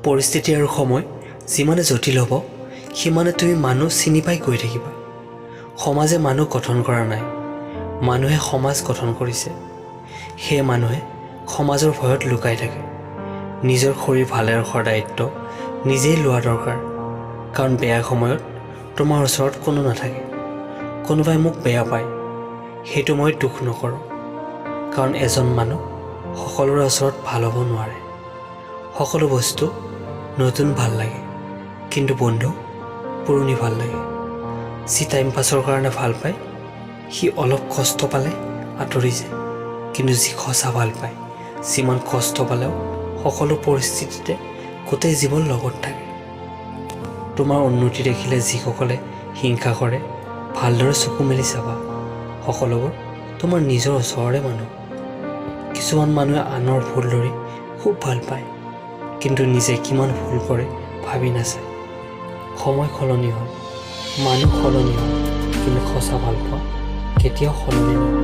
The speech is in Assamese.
পৰিস্থিতি আৰু সময় যিমানে জটিল হ'ব, সিমানে তুমি মানুহ চিনি পাই গৈ থাকিবা। সমাজে মানুহ গঠন কৰা নাই, মানুহে সমাজ গঠন কৰিছে। সেয়ে মানুহে সমাজৰ ভয়ত লুকাই থাকে। নিজৰ শৰীৰ ভালে ৰখাৰ দায়িত্ব নিজেই লোৱা দৰকাৰ, কাৰণ বেয়া সময়ত তোমাৰ ওচৰত কোনো নাথাকে। কোনোবাই মোক বেয়া পায়, সেইটো মই দুখ নকৰোঁ, কাৰণ এজন মানুহ সকলোৰে ওচৰত ভাল হ'ব নোৱাৰে। সকলো বস্তু নতুন ভাল লাগে, কিন্তু বন্ধু পুৰণি ভাল লাগে। যি টাইম পাছৰ কাৰণে ভাল পায়, সি অলপ কষ্ট পালে আঁতৰি যায়, কিন্তু যি সঁচা ভাল পায়, যিমান কষ্ট পালেও সকলো পৰিস্থিতিতে গোটেই জীৱন লগত থাকে। তোমাৰ উন্নতি দেখিলে যিসকলে হিংসা কৰে, ভালদৰে চকু মেলি চাবা, সকলোবোৰ তোমাৰ নিজৰ ওচৰৰে মানুহ। কিছুমান মানুহে আনৰ ভুল ধৰি খুব ভাল পায়, কিন্তু নিজে কিমান ভুল কৰে ভাবি নাচায়। সময় সলনি হয়, মানুহ সলনি হয়, কিন্তু সঁচা ভালপোৱা কেতিয়াও সলনি নহয়।